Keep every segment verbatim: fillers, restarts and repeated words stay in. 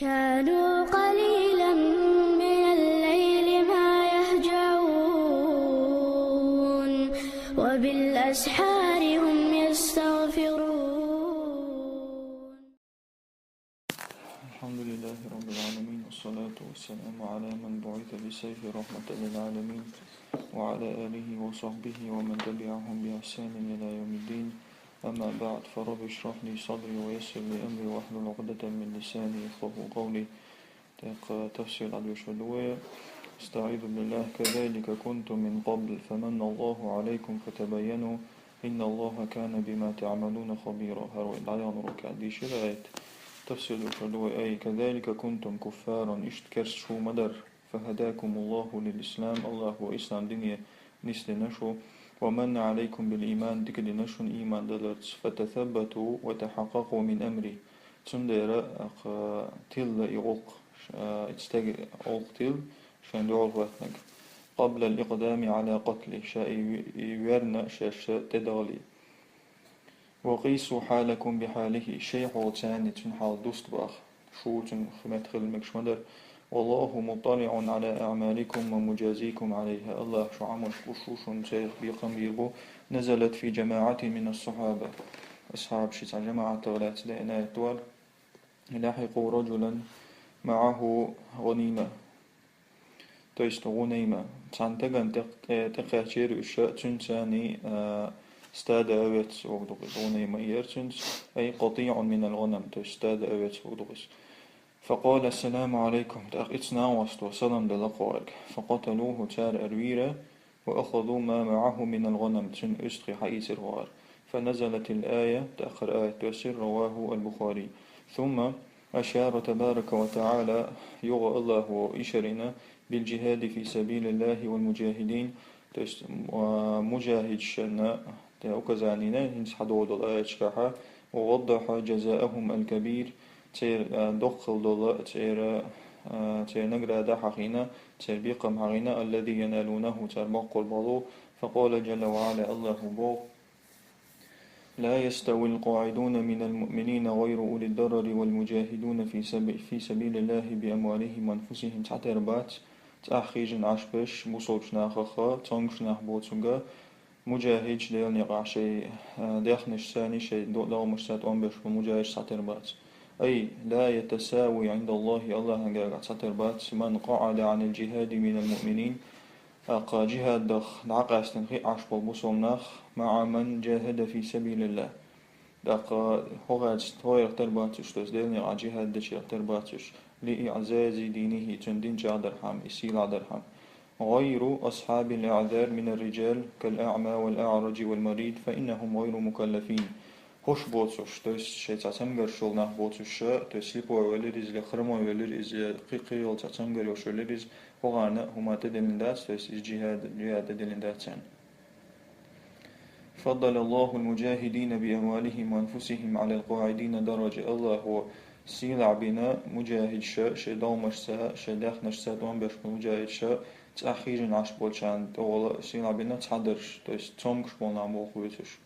كانوا قليلا من الليل ما يهجعون، وبالأسحار هم يستغفرون. الحمد لله رب العالمين، والصلاة والسلام على من بعث بالسيف رحمة للعالمين، وعلى آله وصحبه ومن تبعهم بإحسان إلى يوم الدين. أما بعد، فرب اشرح لي صدري ويسر لي أمري واحلل عقدة من لساني يفقهوا قولي. Так, э, тафсир дӀадешар вай. أستعيذ بالله. كذلك كنتم من قبل فمن الله عليكم فتبينوا إن الله كان بما تعملون خبيرا. ХӀара вай дӀаяханчу урокехь дийшира аят. Тафсир дешар вай. أي كذلك كنتم كفارا, иштта керста шу ма дара. فهداكم الله للإسلام, АллахӀа ислам дине нисдина шу, ومن عليكم بالإيمان, дика дина шуна ийман даларца, فتثبتوا وتحققوا من أمري. Цундела, а, тилла и гӀуллакх, а, и стеган гӀуллакх тилла шайн дуьхьал хӀоьттинарг, قبل الإقدام على قتله, ша и, и верна шаьш тӀедахале. وقيسوا حالكم بحاله, шайн хьал царна цуьнан хьал дуста боху, шу цуьнан хи-, метта хила мегаш ма дара. والله مطلع على أعمالكم ومجازيكم عليها. АллахӀа шун Ӏамалш гуш ву, шуна царах бекхам бийр бу. نزلت في جماعة من الصحابة. Асхьабийн цхьа жамаӀатах лаьцна деана аят ду хӀара. لحقوا رجلا معه غنيمة. То есть гӀунайма. Цхьана стагана тӀе-, тӀе-, тӀекхаьчнера уьш, цуьнца цхьаьна, а, стадо овец вогӀуш ду-кх иза, гӀунайма яра цуьнца, أي قطيع من الغنم, то есть стадо овец вогӀуш ду-кх иза. فقال: السلام عليكم, тӀаккха иза нагӀост ву, салам делла кхуо аьлла. فقتلوه, цара ара вийра, وأخذوا ما معه من الغنم, цуьнан уьстагӀий хьаийцира кхуо аьлла. فنزلت الآية, тӀаккха аят доьссира, رواه البخاري. ثم أشار تبارك وتعالى, юха АллахӀа ишара йина, بالجهاد في سبيل الله والمجاهدين, то есть, а, мужахӀидашна, те указани йина, хӀинца хьадолу долу аяташкахь, ووضح جزاءهم الكبير, церан, а, доккха долу, церан, а, церан награда хьахийна, церан бекхам хьахийна, الذي ينالونه, цара боккхур болу, فقال جل وعلا, АллахӀа боху: لا يستوي القاعدون من المؤمنين غير أولي الضرر والمجاهدون في سب-، في سبيل الله بأموالهم وأنفسهم, цхьатера бац, цӀахь хьийжина Ӏаш берш бусалба нахах, цомгуш нах боцург, мужахӀидаш Делан некъахь шайн, а, даьхнашца, шайн до-, догӀмашца тӀом беш болу мужахӀидаш цхьатера бац. أي لا يتساوي عند الله, АллахӀан гергахь цхьатера бац, من قعد عن الجهاد من المؤمنين, тӀаккха джихӀадах дӀакъаьстина хиъна Ӏаш болу бусалба нах, مع من جاهد في سبيل الله. ТӀаккха хӀокхаьчча хӀокхех тера бац уьш, то есть Делан некъахь джихӀад дечех тера бац уьш, لإعزاز دينه, цуьнан дин чӀагӀдархьама, и сийлахь дархьама. غير أصحاب الأعذار من الرجال كالأعمى والأعرج والمريض فإنهم غير مكلفين. ХӀуш боцуш, то есть шайн цхьа цамгарш йолу нах боцуш, то есть слепой велира иза, или хромой велира иза, кхин-, кхин йолу цхьа цамгар йолуш велира иза, хӀокхарна хӀума тӀедиллина дац, то есть иза джихӀад, джихӀад тӀедиллина дац царна. فضل الله المجاهدين بأموالهم وأنفسهم على القاعدين درجة. АллахӀа сийлахь бина мужахӀидаш, шайн догӀмашца, шайн даьхнашца тӀом беш болу мужахӀидаш, цӀахь хьийжина Ӏаш болчарна тӀехула сийлахь бина цхьадарш, то есть цомгуш болу нах боху вуьйцуш.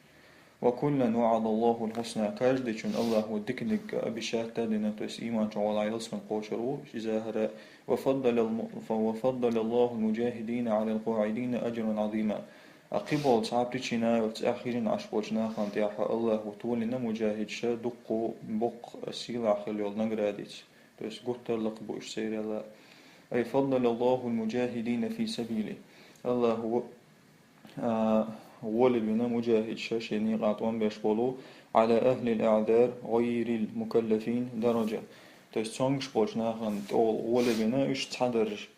وكلا وعد الله الحسنى, каждыйчунна АллахӀа диканиг обещать дина, то есть ийман чохь валахь ялсамани кхочур ву, иза хӀара. وفضل الم-، وفضل الله المجاهدين على القاعدين أجرا عظيما. Ткъа кхин болу цхьа причина, оцу цӀахь хьийжина Ӏаш болчу нахана тӀехь АллахӀа толийна мужахӀидаш дуккха боккха сийлахь хила йолу наградица, то есть гуттар а лакха бу уьш церан аьлла. أي فضل الله المجاهدين في سبيله. АллахӀа, а, гӀоле бина мужахӀидаш, шен некъахь тӀом беш болу, على أهل الأعذار غير المكلفين درجة. То есть цомгуш болчу нахана тӀехула гӀоле бина уьш цхьадарш.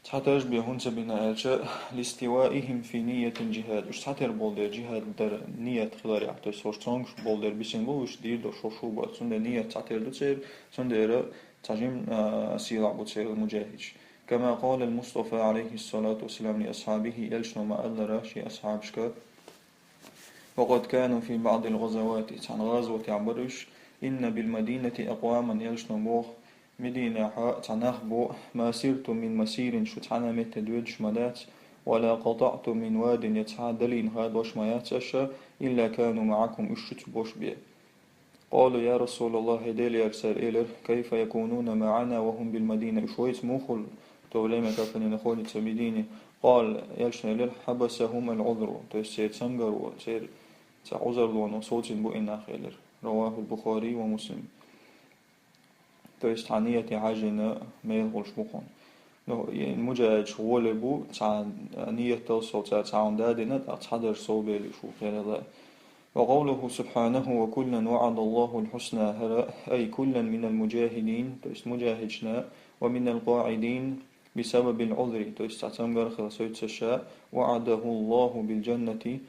Цхьадарш бен хӀунда ца бина аьлча, لاستوائهم في نية الجهاد. Уьш цхьатера болу дела джихӀад дар ният хиларехь, то есть хӀорш цомгуш болу дела бисина бу, уьш дийр долуш хӀорш хӀу бац. Цундела ният цхьатера ду церан, цундела цхьа жима, а, сийлахь бу церан мужахӀидаш. كما قال المصطفى عليه الصلاة والسلام لأصحابه, элчано ма-аллара шен асхьабашка, وقد كانوا في بعض الغزوات, цхьана гӀазотехь бара уьш, إن بالمدينة أقواما, элчано боху, Мединехь цхьа нах бу, ما سرتم من مسير, шу цхьана а метте доьдуш ма дац, ولا قطعتم من واد, я цхьа а далийна хадош ма яц аша, إلا كانوا معكم, уьш шуьца бош бен. قالوا: يا رسول الله, хӀай Делан элча, элира, كيف يكونون معنا وهم بالمدينة؟ Уж вайца муха хул, в то время как они находятся в Медине? قال, элчано элира: حبسهم العذر, то есть церан цамгаро, церан цхьа Ӏузарло совцийна бу и нах, элира. رواه البخاري ومسلم. То есть цхьа нийят хьажийна мел хулаш бу хьуна. Ну, и муджахӀидаш гӀоле бу, цхьа нийятал сов цара цхьа хӀума дадина, тӀаккха цхьадараш совбелаш бу кхерала. وقوله سبحانه: وكلا وعد الله الحسنى, хӀара, أي كلا من المجاهدين, то есть муджахӀидашна, ومن القاعدين بسبب العذر, то есть цхьа цамгар хила совцаш, وعده الله بالجنة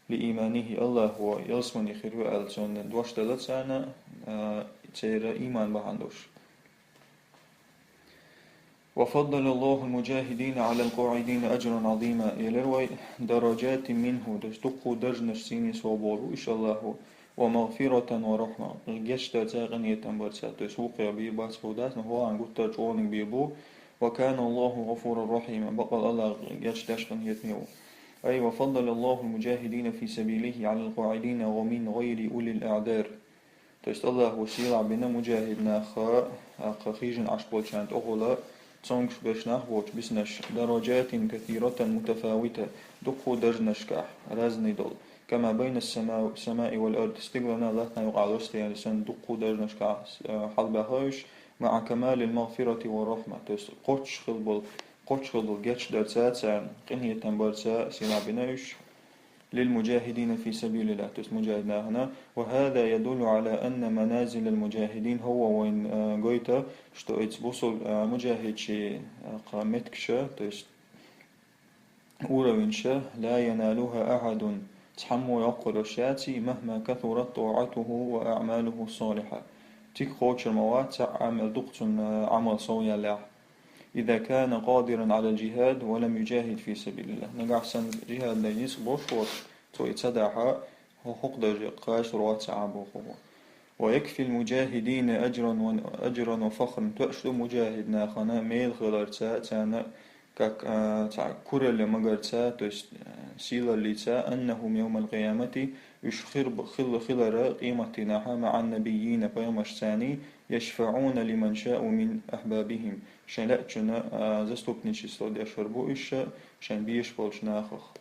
لإيمانه, АллахӀа ялсмани хир ву аьлла цунна дош делла царна, а, церан иман бахьан долаш. وفضل الله المجاهدين على القاعدين أجرا عظيما, элира вай, درجات منه, то есть дуккха даржанаш цӀена совболабу уж АллахӀа, ومغفرة ورحمة, гечдар царна, къинхетам бар царна, то есть вукхе бе бац бу дац, но хӀанз гуттар чӀоагӀа бе бу, وكان الله غفورا رحيما, бакъ АллахӀ гечдеш, къинхетаме ву. أي وفضل الله المجاهدين في سبيله على القاعدين ومن غير أولي الأعذار. То есть АллахӀа сийлахь бина муджахӀид нах, а, кхы хижина Ӏаш болчарна тӀехула, цомгаш беш нах болча бисинаш, درجات كثيرة متفاوتة, дуккха даржанашкахь, разный долу, كما بين السماء، السماء والأرض, стигалана латтана юкъахь расстояние санна дуккха даржанашкахь, а, хьалабаьхна уж, مع كمال المغفرة والرحمة, то есть кхоччуш хила болу, кхоччуш хила долу гечдар царна, къинхетам бар царна сийлахь бина уж, للمجاهدين في سبيل الله, то есть муджахӀид нахана. وهذا يدل على أن منازل المجاهدين, хӀара вайна, а, гойту, что эцу бусул-, а, муджахӀидийн, а, кху меттигаш, то есть уровеньаш, لا ينالها أحد, цхьаммо йоккхур йолуш яц и, مهما كثرت طاعته وأعماله الصالحة. Цигахь кхочур ма вац, цхьа а мел дукха цуьнан Ӏамал сов яьллехь. إذا كان قادرا على الجهاد ولم يجاهد في سبيل الله. Нагахь санна джихад дан ницкъ болуш волчу, цо и ца дахь, хӀокху дарже кхачалур вац цхьа а боху. ويكفي المجاهدين أجرا و-، أجرا وفخرا. Тоьаш ду муджахӀид нахана мел хиларца, царна как, а, цхьа куралла магарца, то есть, а, сийлаллица, أنهم يوم القيامة, уьш хир б-, хил-, хилар къематан дийнахь, مع النبيين, пайхамаршцаний, يشفعون لمن شاءوا من أحبابهم. Шайн лаьцначунна, а, заступничество деш хир бу уьш, шайн безаш болчу нахах.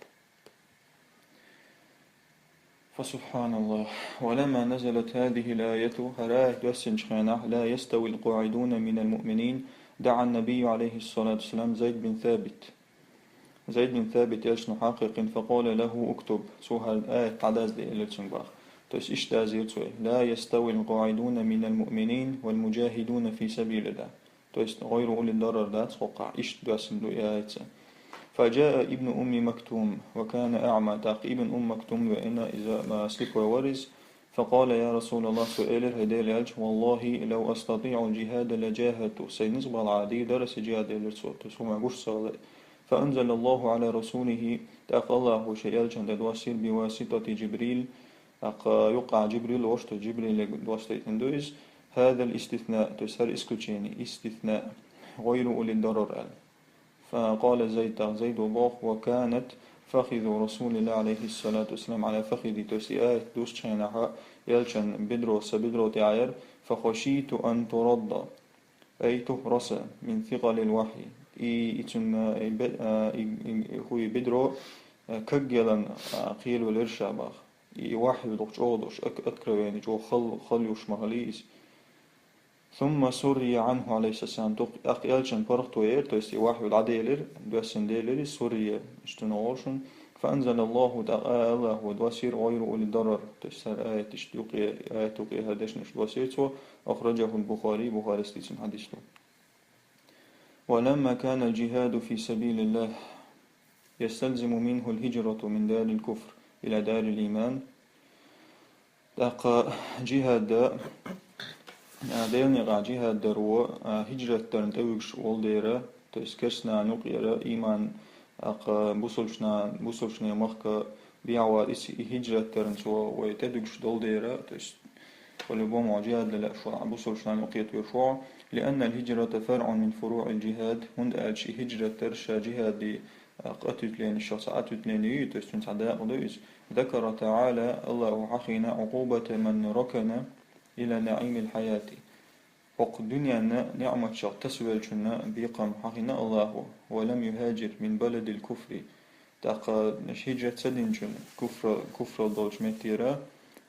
فسبحان الله. ولما نزلت هذه الآية, хӀара аят доссинчу хенахь, لا يستوي القاعدون من المؤمنين, دعا النبي عليه الصلاة والسلام زيد بن ثابت. Зайд бин Сабит элчанна хьакхайкхина, فقال له: اكتب. Цо хӀара аят дӀаязде элира цуьнга боху. То есть иштта язйира цо: لا يستوي القاعدون من المؤمنين والمجاهدون في سبيل الله. То есть гӀайру ули дарар дац хӀокхахь, иштта доссина ду и аятца. فجاء ابن أم مكتوم وكان أعمى. ТӀаккха Ибн Умм Мактум веана, иза, а, слепой вара иза. فقال: يا رسول الله, цо элира: хӀай Делан элча, والله لو أستطيع الجهاد لجاهدت. Сайн ницкъ балахь дийр дара аса джихад, элира цо, то есть хӀума гуш ца хилла. فأنزل الله على رسوله, тӀаккха АллахӀа шен элчанна тӀе доссийра, بواسطة جبريل, тӀаккха юккъехь Джибрил волуш, то есть Джибриле доссийтина ду иза, هذا الاستثناء, то есть хӀара исключение, истисна, гӀайру ули дарар аьлла. فقال زيد, тӀаккха Зайда боху: وكانت فخذ رسول الله عليه الصلاة والسلام على فخذي, то есть и аят доссучу хенахь элчан бедро сан бедро тӀехь яра, فخشيت أن ترد, أي تهرس من ثقل الوحي. И, и цуьнан, и бе-, а, и, и, и хӀун и бедро, а, кагъеллина, а, кхелавелира ша боху. И вахьйу дукха чӀогӀа долуш, ак-, откровение чӀогӀа хала, хала юуш ма хилла иза. ثم سري عنه عليه السلام, тӀаккха элчанна паргӀато яра, то есть и вахьйу дӀаделира, доьссина делира, суррия, иштта ма олу шуна. فأنزل الله, тӀаккха АллахӀа доссийра, гӀайру ули дарар, то есть хӀара аят иштта юкъе, аят юкъе хӀара дешнаш доссийра цо, أخرجه البخاري, Бухарис дийцина хьадис ду. ولما كان الجهاد في سبيل الله يستلزم منه الهجرة من دار الكفر إلى دار الإيمان. ТӀаккха джихад, а, Делан некъахь джихад даро, а, хӀиджрат дарна тӀевуьгуш волу дела, то есть керстанашна юкъера, иман, тӀаккха бусулбанашна, бусулбанийн махка бегӀа вала, и, и хӀиджрат дарна цо вай тӀедуьгуш долу дела, то есть по-любому джихад дан лаьа шуна, бусулбанашна юкъе тӀевуьгуш ву, لأن الهجرة فرع من فروع الجهاد, хӀунда аьлча и хӀиджрат дар ша джихадан, а, ответвление, шен цхьа ответвление ю, то есть цуьнан цхьа дакъа ду иза. ذكر تعالى, АллахӀа хьахийна, عقوبة من ركن إلى نعيم الحياة. ХӀокху дуьненна ниъматех тасавеллачунна бекхам хьахийна Аллахо: ولم يهاجر من بلد الكفر. ТӀаккха хӀижрат ца динчунна куфра-, куфралла долчу меттера,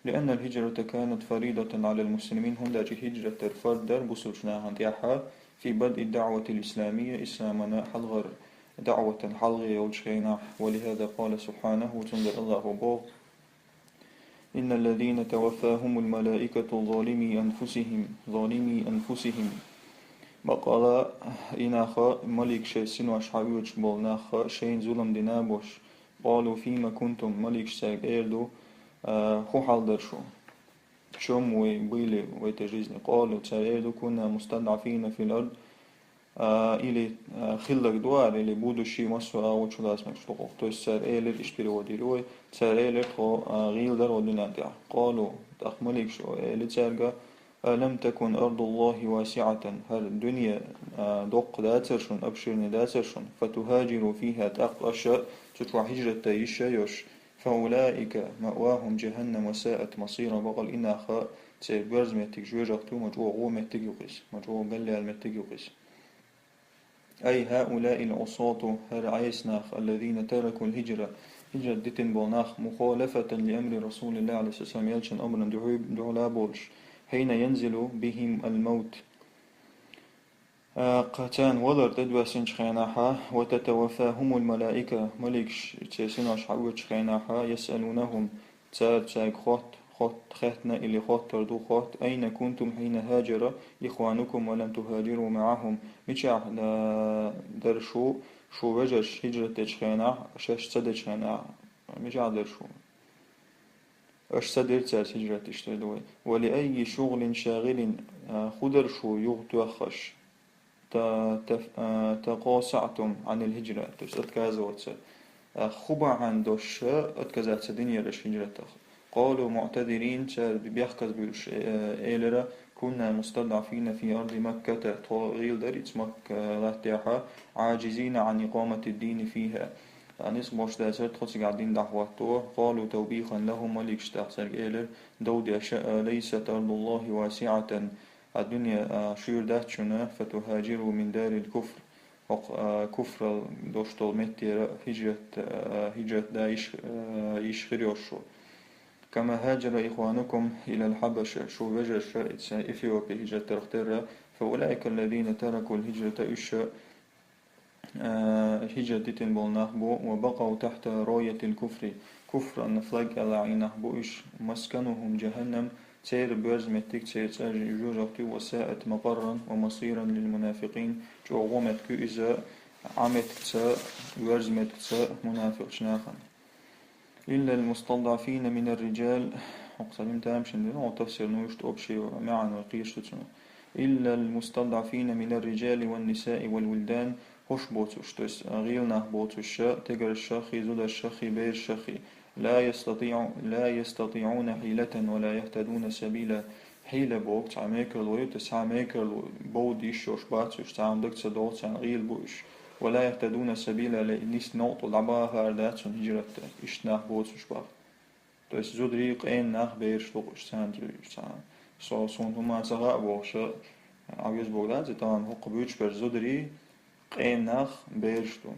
لأن الهجرة كانت فريضة على المسلمين, хӀунда аьлча хӀижрат дар фард дара бусулчу нахана тӀехь, في بدء الدعوة الإسلامية, исламана хьалхара даъватан хьалхе йолчу хенахь, ولهذا قال سبحانه, цундела Аллахо боху: إن الذين توفاهم الملائكة ظالمي أنفسهم، ظالمي أنفسهم. Бакъала и нах, малик шайн синош хьаоьцуш болу нах, шайна зулам дина болуш, قالوا فيما كنتم, маликаш цаьрга эр ду: «А, хӀун хьал дара шу? Чем вы были в этой жизни?» قالوا, цара эр ду: «كنا مستضعفين في الأرض». А, или, а, хилларг ду ара, или будущий массо а агӀо чулацмеш ду-кх. То есть цара элира, иштта перевод йира вай, цара элира: «Тхо, а, гӀийла дара хӀокху дуьнен тӀехь». قالوا, тӀаккха маликаш элира цаьрга: «ألم تكن أرض الله واسعة», хӀара дуьне, а, доккха дацара шуна, обширный дацара шуна, «فتهاجروا فيها», тӀаккха аша цу чохь хӀижрат дан йиш а йолуш, «فأولئك مأواهم جهنم وساءت مصيرا», бакъала и нах, церан боьрза меттиг жоьжахати ю, ма чӀогӀа вон меттиг ю-кх иза, ма чӀогӀа галъяьлла меттиг ю-кх иза. أي هؤلاء العصاة, хӀара Ӏеса нах, الذين تركوا الهجرة, хӀижрат дитина болу нах, مخالفة لأمر رسول الله عليه الصلاة والسلام, элчан амрана дуьхьу-, дуьхьала болуш, حين ينزل بهم الموت, а, кху царна валар тӀедоьссинчу хенахь, وتتوفاهم الملائكة, маликаш церан синош хьаоьцучу хенахь, يسألونهم, цара цаьрга хот-, хот-, хеттина или хоттур ду хот: «أين كنتم حين هاجر إخوانكم ولم تهاجروا معهم؟» Мичахь, а, дара шу, шун вежарш хӀижрат дечу хенахь, шаьш ца дечу хенахь? Мичахь дара шу? Аша ца дира цаьрца хӀижрат, иштта ду вай. «ولأي شغل شاغل», а, хӀун дара шу юха тоьххаш? «Та-, та-, а, تقاصعتم عن الهجرة», то есть отказываться. А, хӀун бахьана долуш отказаться динера аша хӀижратах? قالوا معتذرين, цара бехказбуьйлуш, э, элира: «كنا مستضعفين في أرض مكة», тхо гӀийла дара иза Макка латтехь, «عاجزين عن إقامة الدين فيها». А, ницкъ болуш дацара тхо цигахь дин дӀахӀотто. قالوا توبيخا لهم, маликаш тӀаккха цаьрга элира, дов деш: «أليست أرض الله واسعة», а дуьне, а, шуьйра дац шуна, «فتهاجروا من دار الكفر», хӀокху, а, куфралла долуш долу меттера хӀижрат, а, хӀижрат дан йиш, а, йиш хир йолуш шу. «كما هاجر إخوانكم إلى الحبشة», шун вежарша ица Эфиопе хӀижрат дарх терра, «فأولئك الذين تركوا الهجرة», уьш, а, хӀижрат дитина болу нах бу, «وبقوا تحت راية الكفر», куфран флаг аьлла и нах бу уьш, «مسكنهم جهنم», церан боьрза меттиг, церан цӀа жоьжахати ю, «وساءت مقرا ومصيرا للمنافقين», чӀогӀа вон меттиг ю иза, Ӏа меттигца, воьрза меттигца мунафикъчу нахана. «إلا المستضعفين من الرجال», хӀокху цхьа дин тамашийна дина, хӀокху тафсир, ну, иштта общий маьӀна вай кхийраш ду цунах. «إلا المستضعفين من الرجال والنساء والولدان», хӀорш боцуш, то есть, а, гӀийла нах боцуш, тӀегаршшаххий, зударшшаххий, берашшаххий, «لا يستطيع-, لا يستطيعون حيلة ولا يهتدون سبيلا». Хьийла боху цхьа мекарло ю, то есть цхьа мекарло бовда йиш йолуш бац уьш, цхьа хӀума даг ца догӀу царна, гӀийла бу уьш. «ولا يهتدون سبيلا», ле, нисса новкъа тӀе дӀабахар дац цунна хӀижрат дан, иштта нах боцуш боху. То есть зударий, къена нах, бераш ду-кх уьш, царна тӀе уьш цхьа. Со, суна хӀума ца хаьа бохуш, Ӏан веза боху дац, и тахана хӀокху буьйцуш берш зударий, къена нах, бераш ду.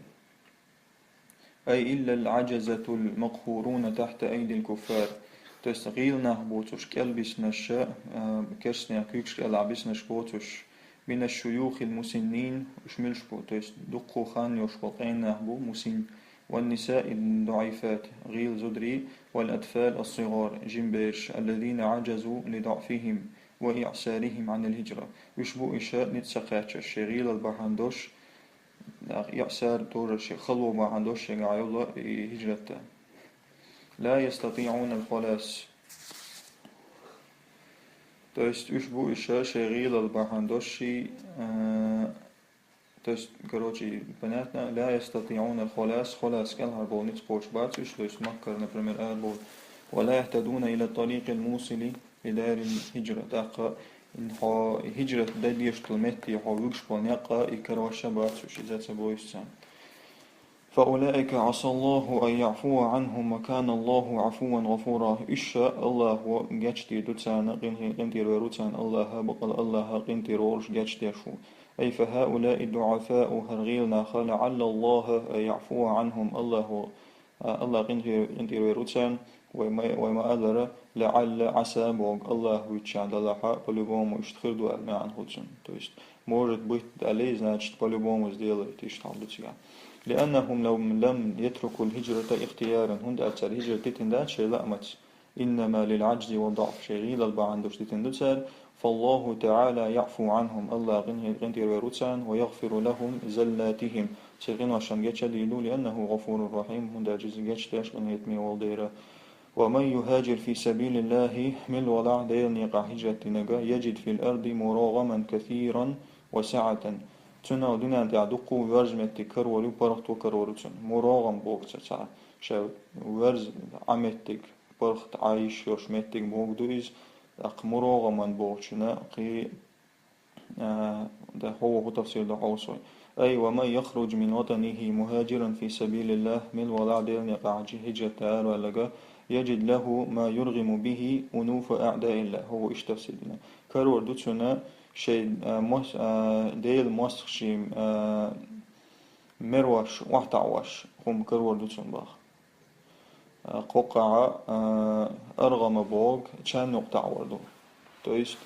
«أي إلا العجزة المقهورون تحت أيدي الكفار». То есть гӀийла нах боцуш кӀелбиснарш, а, керстанех куьйгаш кӀелахь биснарш боцуш, «من الشيوخ المسنين», уьш муьлш бу, то есть дуккха хан йолуш болу къена нах бу, мусин, «والنساء الضعيفات», гӀийла зударий, «والأطفال الصغار», жима бераш, «الذين عجزوا لضعفهم وإعسارهم عن الهجرة». Уьш бу уьш ницкъ ца кхаьчча шайн гӀийлалла бахьана долуш, иъсар, тоже шайн хало бахьана долуш шайгахь йолу и хӀижрат дан. «لا يستطيعون الخلاص». То есть уьш бу уьш шайн гӀийлалла бахьана долуш, а, то есть, короче, понятно, «لا يستطيعون الخلاص», халас кӀелхьарбовла ницкъ кхочуш бац уьш, то есть Маккара, например, арабовла. «ولا يهتدون إلى الطريق الموصل لدار الهجرة». ТӀаккха хьо хӀижрат дан дезаш долу метте хьо вуьгуш болу некъ а и карош а бац уьш, иза ца бойуш царна. فأولئك عسى الله أن يعفو عنهم وكان الله عفوا غفورا. Иштта Аллахо гечдийр ду царна, къин-, къинтӀера вер ву царна Аллаха, бакъала Аллаха къинтӀера волуш гечдеш ву. أي فهؤلاء الضعفاء, хӀара гӀийла нах, لعل الله أن يعفو عنهم, Аллахо, а, Аллах къинтӀера, къинтӀера вер ву царна, вай ма, вай ма аллара, لعل, عسى боху Аллах вуьйцучохь делахь, по-любому иштта хир ду аьлла маьӀна хуьлу цуьнан. То есть, может быть, дале, значит, по-любому сделает, иштта хьал ду цигахь. لأنهم لم, لم يتركوا الهجرة اختيارا, хӀунда аьлча цара хӀижрат дитина дац шайн лаамца. إنما للعجز والضعف, шайн гӀийлал бахьана долуш дитина ду цара. فالله تعالى يعفو عنهم, Аллах къин-, къинтӀера вер ву царна, ويغفر لهم زلاتهم, церан къиношна гечдийр ду, لأنه غفور رحيم, хӀунда аьлча иза гечдеш, къинхетаме волу дела. ومن يهاجر في سبيل الله, мила валахь Делан некъахь хӀижрат динарг, يجد في الأرض مراغما كثيرا وسعة. Цунах дуьнен тӀехь дуккха а воьрза меттиг карор ю, паргӀато карор ю цунна. МураӀгӀам боху цо цхьа, шайн воьрза Ӏа меттиг, паргӀат Ӏа йиш йолуш меттиг бохург ду иза, тӀаккха мураӀгӀаман бохучунна кхин А, да, хӀокхо хӀун тафсир ду хьовсой. أي ومن يخرج من وطنه مهاجرا في سبيل الله, мила валахь Делан некъахь хӀижрат дан араваьлларг, يجد له ما يرغم به أنوف أعداء الله. ХӀокхо иштта тафсир дина. Карор ду цунна шайн, а, мос-, а, Делан мостагӀчийн, а, мерваш, охьатаӀош хӀума карор ду цунна боху. А, кхоккхахь, а, аргӀама бохург чан юкъа таӀор ду. То есть,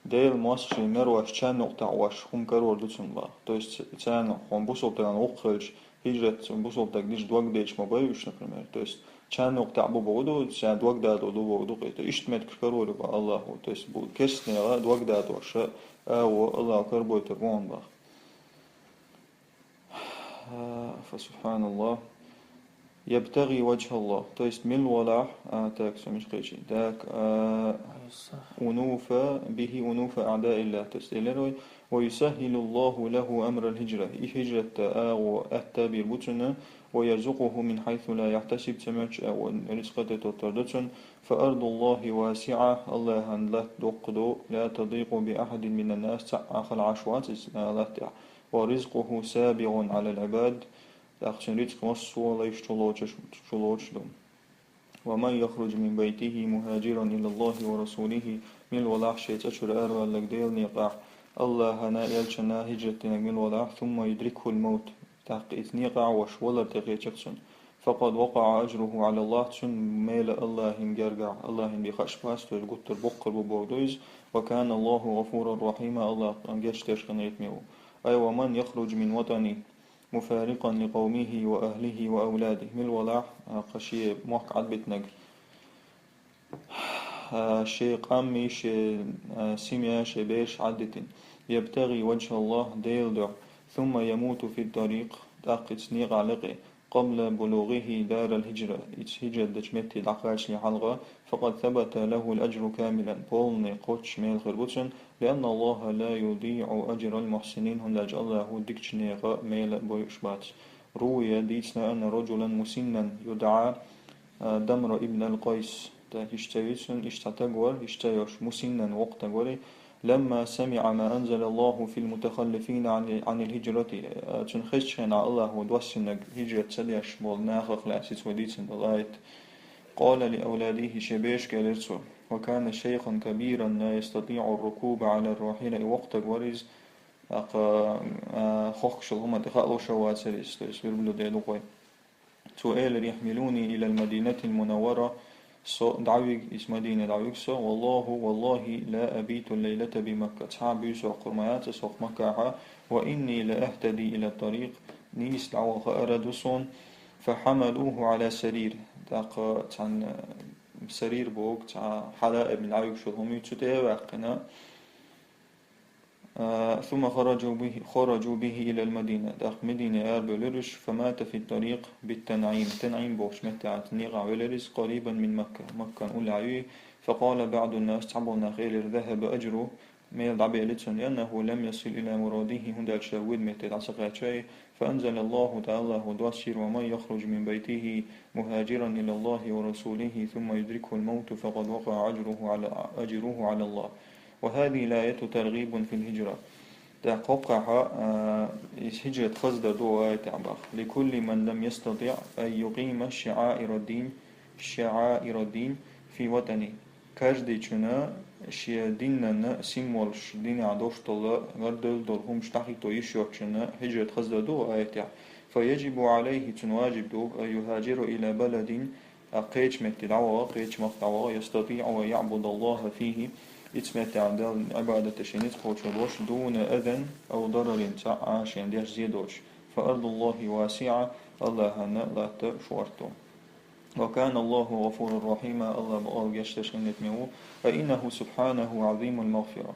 Делан мостагӀчийн мерваш чан юкъа таӀош хӀума карор ду цунна боху. То есть, царна хӀума бусалба стагана гӀуллакх хилча, хӀижрат цунна бусалба стаг дича дог дечу ма бай уьш, например. То есть, чан юкъа таӀ бу бохург ду, царна дог дадо ду бохург ду кхета. Иштта меттигаш карор ю боху Аллахо. То есть, бу кестнера дог дадош, а, во Аллахо карабойтур бу хьуна боху. А, فسبحان الله. يبتغي وجه الله. То есть, мила валахь, а, так, со мича кхечи. Так, а, أنوف به أنوف أعداء الله. То есть, элира вай, ويسهل الله له أمر الهجرة. И хӀижрат дан агӀо атта бийр бу цунна, ويرزقه من حيث لا يحتسب, ца моьттуш агӀо рицкъа тӀе тоттар ду цунна. فأرض الله واسعة, Аллахьан латта доккха ду, لا تضيق بأحد من الناس, цхьаъ а хала Ӏаш вац иза, а, латта тӀехь. ورزقه سابغ على العباد, тӀаккха цуьнан рицкъ массо а лайш чулоцуш, чулоцуш ду. ومن يخرج من بيته مهاجرا إلى الله ورسوله, мила валахь шен цӀа чуьра араваьлларг Делан некъахь, Аллахьана, элчанна хӀижрат динарг мила валахь, ثم يدركه الموت, тӀаккха иза некъахь а волуш валар тӀекхечира цунна, فقد وقع أجره على الله, цуьнан мела Аллахьан гергахь, Аллахьан бен хууш бац, то есть гуттар а боккхар бу бохург ду иза, وكان الله غفورا رحيما, Аллах гечдеш, къинхетаме ву. أي ومن يخرج من وطنه مفارقا لقومه وأهله وأولاده. Мила валахь, а, кху шен мохк Ӏадбитинарг, а, шен къам а, шен, а, семья, шен бераш Ӏаддитина. يبتغي وجه الله, Делан дуьхьа. ثم يموت في الطريق, тӀаккха иза некъахь лекъе. قبل بلوغه دار الهجرة, иза хӀижрат дечу метте дӀакхачале хьалха, فقد ثبت له الأجر كاملا, полный кхоччуш мела хир бу цунна, لأن الله لا يضيع أجر المحسنين, хӀунда аьлча Аллахо дикачу нехан мела бойуш бац. روي, дийцина, أن رجلا مسنا يدعى, а, Дамра ибн аль-Къайс, тӀаккха иштта цӀе ю цуьнан, иштта цхьа стаг вара, иштта цӀе йолуш, مسنا, воккха стаг вара, لما سمع ما أنزل الله في المتخلفين عن، عن الهجرة, а, цунна хезчу хенахь Аллахо доссинарг хӀижрат ца деш болу нахах лаьцна иза вай дийцина долу аят. قال لأولاده, шен берашка элира цо. وكان شيخا كبيرا لا يستطيع الركوب على الراحلة, и воккха стаг вара иза, тӀаккха, а, хохкуш йолу хӀуманна тӀе хаа луш вацара иза, то есть верблюде ду-кх вай. Цо элира: يحملوني إلى المدينة المنورة, со дӀавига, иза Мадине дӀавига со, والله، والله لا أبيت الليلة بمكة, цхьа а буьйса ваккхар ма яц аса хӀокху Маккахьа, وإني لأهتدي إلى الطريق, нийса дӀаваха хаар ду суна. فحملوه على سرير, тӀаккха цхьана, а, сарир боху, цхьа хьала а бина дӀавигаш волу хӀума ю, цу тӀе а ваьккхина, а, ثم خرجوا به، خرجوا به إلى المدينة, тӀаккха Мадине арабевлира уьш, فمات في الطريق بالتنعيم, ТанӀим бохучу меттехь некъахь велира иза, قريبا من مكة, Маккана уллехь ю и. فقال بعض الناس, цхьаболу нах элира: ذهب أجره, мела дӀабелира цуьнан, لأنه لم يصل إلى مراده, хӀунда аьлча вуьйна метте дӀа ца кхаьчна и. فأنزل الله تعالى, Аллахо доссийра: ومن يخرج من بيته مهاجرا إلى الله ورسوله ثم يدركه الموت فقد وقع أجره على، أجره على الله. وهذه الآية ترغيب في الهجرة. ТӀаккха хӀокхахь, а, иза хӀиджрат хаза дар ду аятехь бах. لكل من لم يستطع أن يقيم شعائر الدين، شعائر الدين في وطنه. Каждыйчунна шен динан символаш, динехь долуш долу, гӀардевлла долу хӀумаш дӀахӀитто йиш йоцучунна хӀиджрат хаза дар ду аятехь. فيجب عليه, цунна важиб ду, أن يهاجر إلى بلد, а, кхечу метте дӀаваха, кхечу махка дӀаваха, يستطيع أن يعبد الله فيه, ицу меттехь Далла Ӏибадаташ, шен ницкъ кхочур долуш, دون أذى أو ضرر, цхьа а шен деш зе доцуш. فأرض الله واسعة, Аллахьан латта шорта ду. وكان الله غفورا رحيما, Аллах бакъал гечдеш, хиннетаме ву. فإنه سبحانه عظيم المغفرة.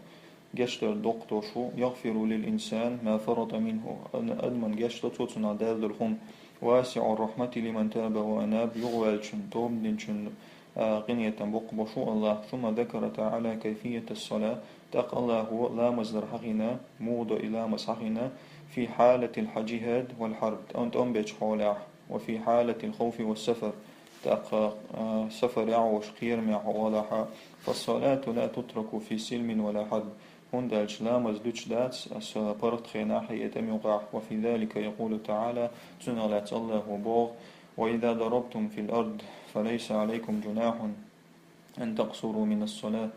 Гечдар доккха долуш ву, يغفر للإنسان ما فرط منه, ад-, адаман гечдо цо цунах даьлла долу хӀума, واسع الرحمة لمن تاب وأناب, юхаваьллачун, тоба динчун, а, къинхетам боккха болуш ву Аллах. ثم ذكر تعالى كيفية الصلاة, тӀаккха Аллахо ламаз дар хьахийна, муха до и ламаз хьахийна, في حالة الجهاد والحرب, тӀом-, тӀом бечу хьолехь, وفي حالة الخوف والسفر, тӀаккха, а, сафарехь волуш, кхерамехь волахь, فالصلاة لا تترك في سلم ولا حرب, хӀунда аьлча ламаз дуьтуш дац аса паргӀат хенахь я тӀеман юкъахь. وفي ذلك يقول تعالى, цунах лаьцна Аллахо боху: وإذا ضربتم في الأرض فليس عليكم جناح أن تقصروا من الصلاة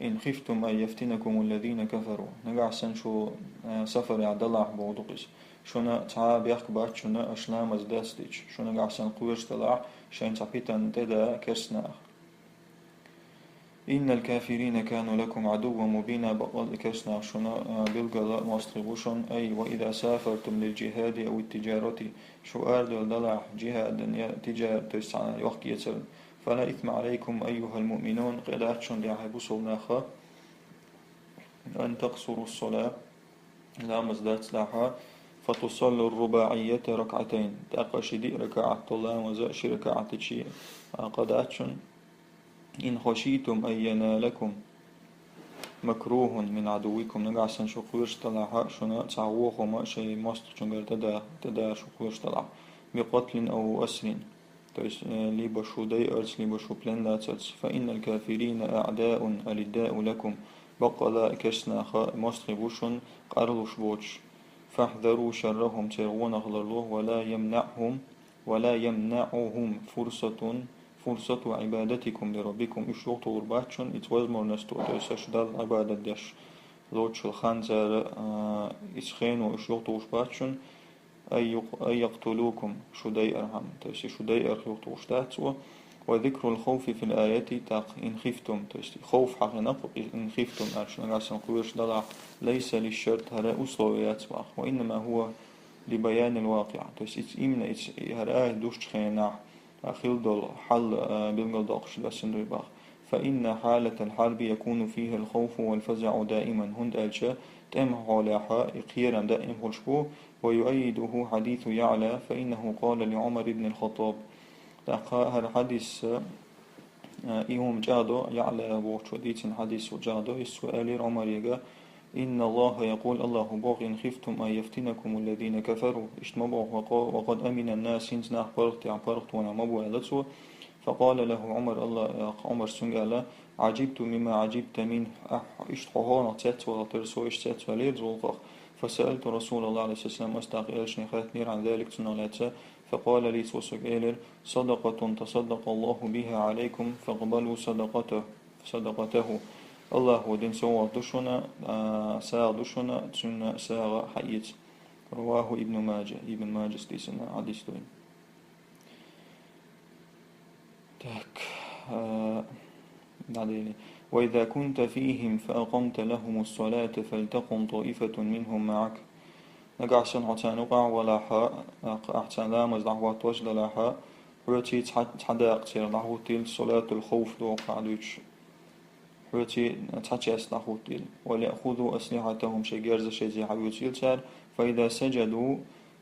إن خفتم أن يفتنكم الذين كفروا. Нагахь санна шу, а, сафарехь далахь, боху дукха иза. Шуна цхьа а бехк бац шуна аша ламаз дацдича. Шу нагахь санна кхоьруш далахь, шайна цхьа питана тӀеда керстанаха. إن الكافرين كانوا لكم عدوا مبينا, бакъал и керстанаш шуна, а, билггала мостагӀий бу шуна, أي وإذا سافرتم للجهاد أو التجارة, шу арадевлла далахь, джихӀадан я тиджарат, то есть цхьана йохк-эцарна. فلا إثم عليكم أيها المؤمنون, къа дац шуна, дехьа бусулба нах, أن تقصروا الصلاة, ламаз дацдалахь, فتصلوا الرباعية ركعتين, тӀаккха ши диъ ракаӀат долу ламаз ши ракаӀатчий, а, къа дац шуна. إن خشيتم أن ينالكم مكروه من عدوكم, нагахь санна шу кхоьруш далахь, шуна цхьа вон хӀума шайн мостагӀчуьнгара тӀеда-, тӀедара шу кхоьруш далахь, بقتل أو أسر, то есть, э, либо шу дайарца, либо шу плен лацарца. فإن الكافرين أعداء ألداء لكم, баккъала керстанаш мостагӀий бу шуна, къарлуш боцуш. فاحذروا شرهم, церан вонах ларло, ولا يمنعهم ولا يمنعهم فرصة، فرصة عبادتكم لربكم, уьш юхатухур бац шуна, иза возможность, то есть аша Далла Ӏибадат деш лоцучул хан цара, а, иза хено уьш юхатухуш бац шуна, أن يق-، أن يقتلوكم, шу дайархьама, то есть шу дайарх юхатухуш дац цо. وذكر الخوف في الآية, тӀаккха إن خفتم, то есть хауф хьахийна кху, إن خفتم аьлла, шу нагахь санна кхоьруш далахь, ليس للشرط, хӀара условие яц бах, وإنما هو لبيان الواقع, то есть иза именно иза, и хӀара аят душчу хенахь, а, хила долу хьал, а, билгалдоккхуш доссина дуй бах. فإن حالة الحرب يكون فيها الخوف والفزع دائما, хӀунда аьлча тӀеман хьолехь и кхерам даим хуьлуш бу. ويؤيده حديث يعلى فإنه قال لعمر بن الخطاب. ТӀаккха хӀара хьадис, а, и хӀума чӀагӀдо, Яъла бохучо дийцина хьадис чӀагӀдо, иза цо аьллера Ӏумарега: إن الله يقول, Аллахо боху: إن خفتم أن يفتنكم الذين كفروا, иштта ма боху, وق-، وقد أمن الناس, хӀинца нах паргӀатехь, паргӀатонехь ма бу аьлла цо. فقال له عمر, Алла-, Ӏумара цуьнга аьлла: عجبت مما عجبت منه, ахь иштта хьо хӀокхунах цецвалар, со иштта цецваьллера цу гӀуллакхах. فسألت رسول الله عليه الصلاة والسلام, аса тӀаккха элчане хаьттинера عن ذلك, цунах лаьцна. فقال لي, цо соьга элира: صدقة تصدق الله بها عليكم فاقبلوا صدقته، صدقته. Аллахо дина совгӀат ду шуна, а, сагӀа ду шуна, цуьнан сагӀа хьаэца. رواه ابن ماجه, Ибн Маджас дийцина хьадис ду. Так, а, дӀадели. وإذا كنت فيهم فأقمت لهم الصلاة فلتقم طائفة منهم معك. Нагахь санна хьо царна юкъахь валахь, ахь царна ламаз дӀахӀоттош далахь, хьоьций цхьа, цхьа дакъа церан дӀахӀуттийла, салатул хавф доккхахь дуьйцуш. Хьоьций цхьа часть дӀахӀуттийла. وليأخذوا أسلحتهم, шайн герзаш эзе хьаоьцийла цара. فإذا سجدوا,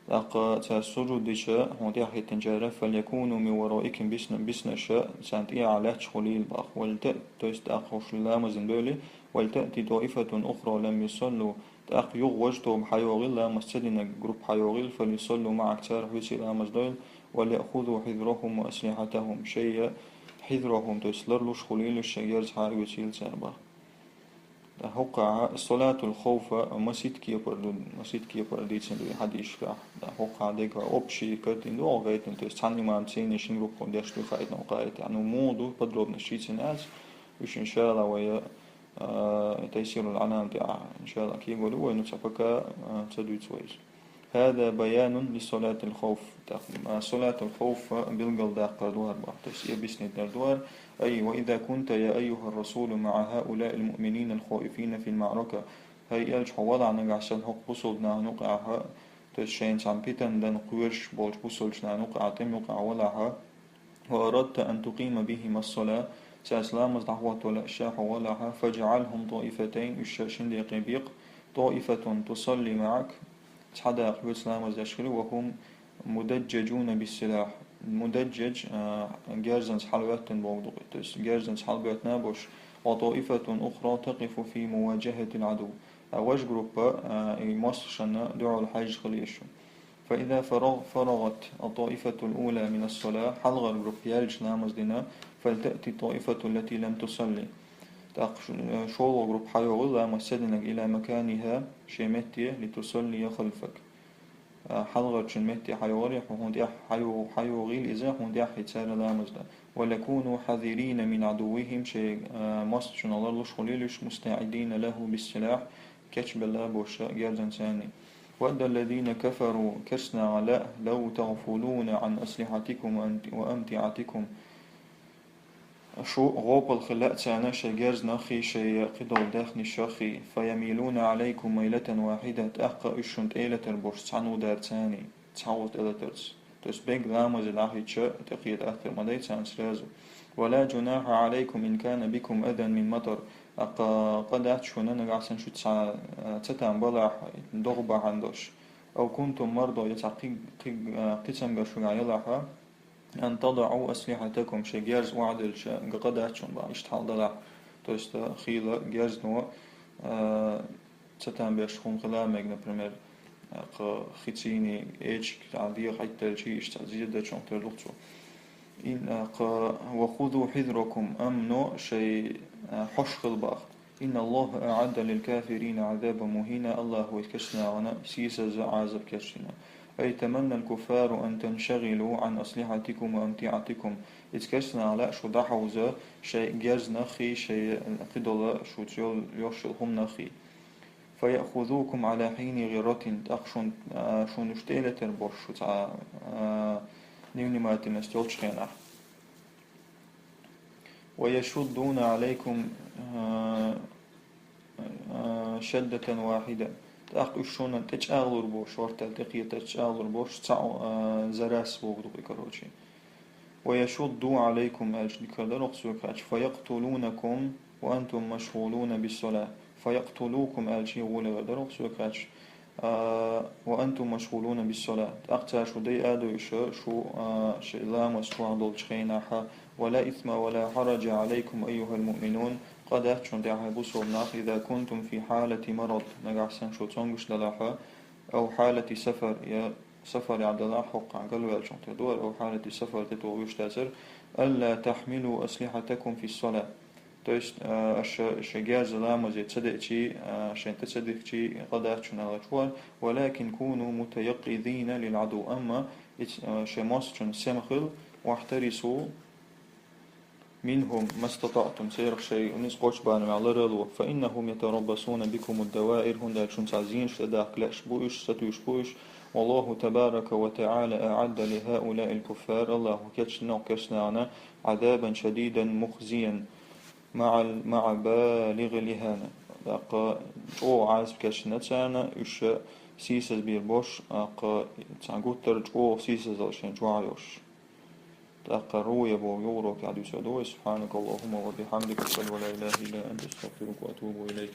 тӀаккха цара сужуд дича, хьуна тӀаьхьахӀиттинчара, فليكونوا من ورائكم, бисна-, биснарш царна тӀехьа лаьтташ хуьлийла бах. ولتأ-, то есть тӀаккха уьш ламазна бевлли, ولتأت طائفة أخرى لم يصلوا, тӀаккха юха важа тоба хьайогӀийла, ламаз ца динарг группа хьайогӀийла, فليصلوا معك, цара хьоьций ламаз дойла, وليأخذوا حذرهم وأسلحتهم, шайн хьизрахум, то есть ларлуш хуьлийла уьш, шайн герз хьаоьцийла цара бах. ХӀокху салатул хавфа масийтта кепара ду, масийтта кепара дийцина ду и хьадисашкахь. ХӀокху дерг общий картина ду оха гайтина, то есть цхьана имамца шина группа деш ду хаийтина, хаийта. Ну, муха ду подробно шийца яц, уьш, иншалла, вай, а, Тайсирул Анам тӀехь, иншалла, кегор ду вай, ну, цхьа пока, а, ца дуьйцу вай иза. هذا بيان لصلاة الخوف. Так, а, салатул хавфа билгалдаккхар ду хӀара боху, то есть и объяснить дар ду хӀара. أي: وإذا كنت يا أيها الرسول مع هؤلاء المؤمنين الخائفين في المعركة. ХӀай элча, хьо валахь нагахь санна хӀокху бусалба нахана юкъахь, то есть шайна цхьана питана дан кхоьруш болчу бусалба нахана юкъахь, тӀеман юкъахь валахь, وأردت أن تقيم بهم الصلاة, цаьрца ламаз дӀахӀотто лаьа ша хьо валахь, فاجعلهم طائفتين, уьш шина декъе бекъа, طائفة تصلي معك, цхьа дакъа хьоьца ламаз деш хила, وهم مدججون بالسلاح. Мудажжаж, а, герзанца хьалабоьттина бохург ду-кх, то есть герзанца хьалабоьттина болуш, وطائفة أخرى تقف في مواجهة العدو. А важа группа, а, и мостагӀашна дуьхьал хьаьжжа хила еза шу. فإذا فرغ-، فرغت الطائفة الأولى من الصلاة, хьалхара группа яьлча ламаз дина, فلتأت الطائفة التي لم تصل. ТӀаккха ш-, шолгӀа группа хьайогӀийла ламаз ца динарг, إلى مكانها, шен метте, لتصلي خلفك. А, хьалхарчун метте хьайогӀийла, хьуна тӀехь хьайо-, хьайогӀийла иза, хьуна тӀехь цара ламаз дан. وليكونوا حذرين من عدوهم, шайн, а, мостагӀчунах ларлуш хуьлийла уьш, مستعدين له بالسلاح, кечбелла болуш герзанца. ود الذين كفروا, керстанаха лаьа, لو تغفلون عن أسلحتكم وأمت-، وأمتعتكم. Шу гӀопал хила лаьа царна шайн герзанаххий, шайн кхидолу даьхнашаххий, فيميلون عليكم ميلة واحدة, тӀаккха уьш шуна тӀелатар болуш цхьаьна ву дара царний, цхьа ву тӀелатарца. То есть бегга ламазе дӀахӀиттича, тӀекхета аттар ма дай царна сразу. ولا جناح عليكم إن كان بكم أذى من مطر. ТӀаккха къа дац шуна нагахь санна шуьца цхьа, а, цатам балахь, догӀа бахьана долуш. أو كنتم مرضى, я цхьа кхин, кхин, а, кхин цамгарш шуьгахь ялахь, أن تضعوا أسلحتكم, шайн герз охьадиллича, къа дац шуна боху, иштта хьал далахь. То есть, а, хийла герзано, а, цатам беш хӀума хила мега, например, а, кху хи цӀийний эчиг, а, дегӀан хьайтталчий, иштта зеда чунтер лух цо. Ин, а, кху, وخذوا حذركم, амма шайн, а, хьош хила боху. إن الله أعد للكافرين عذابا مهينا, АллахӀа вай керстанахана сийсаза Ӏазап кечдина. أي تمنى الكفار أن تنشغلوا عن أسلحتكم وأمتعتكم. Иза керстанаха лаьа шу дӀахьовза шайн герзанаххий, шайн кхидолу шуьца йол-, йолуш йолу хӀуманаххий. فيأخذوكم على حين غرة, тӀаккха шун, а, шуна уьш тӀелетар болуш шу цхьа, а, невнимательность йолчу хенахь. ويشدون عليكم, а, а, شدة واحدة. ТӀаккха уьш шуна тӀечӀагӀлур бу, шортта тӀекхетар чӀагӀлур бу, цхьа, а, зарас бохург ду-кх и, короче. ويشدوا عليكم аьлча дика хир дара оха соьга хаьттича, فيقتلونكم وأنتم مشغولون بالصلاة. فيقتلوكم аьлча гӀоле хир дара оха соьга хаьттича, а, وأنتم مشغولون بالصلاة. ТӀаккха цара шу дайа а дойуш, шу, а, шайн ламаз чохь долчу хенахь, ولا إثم ولا حرج عليكم أيها المؤمنون. Къа дац шуна тӀехь, хӀай бусалба нах, إذا كنتم في حالة مرض, нагахь санна шу цомгуш далахь, أو حالة سفر, я сафарехь далахь, хӀокхахь галваьллачунна тера ду хӀара, أو حالة سفر тӀетоха вуьйш дацара, ألا تحملوا أسلحتكم في الصلاة. То есть, а, аша шайн герз ламазе ца деъчий, а, шайна тӀе ца дихкичий, къа дац шуна аьлла чохь, ولكن كونوا متيقظين للعدو. Амма иц-, а, шайн мостагӀчунна сема хила, واحترسوا منهم ما استطعتم, церах шайн ницкъ кхоччу бахьанехь ларало, فإنهم يتربصون بكم الدوائر, хӀунда аьлча шуна цхьа зенаш тӀедахка лаьаш бу уьш, сатуьйсуш бу уьш. والله تبارك وتعالى أعد لهؤلاء الكفار, АллахӀа кечдина оха керстанахана, عذابا شديدا مخزيا مع ال-، مع بالغ الإهانة. ТӀаккха чӀогӀа Ӏазап кечдина царна, уьш сийсаз бийр болуш, тӀаккха цхьа гуттар а чӀогӀа сийсазалла шайн чохь а йолуш. ТӀаккха руя боху юкъара урокехь дуьйцур ду вай. سبحانك اللهم وبحمدك، أشهد أن لا إله إلا أنت، أستغفرك وأتوب إليك.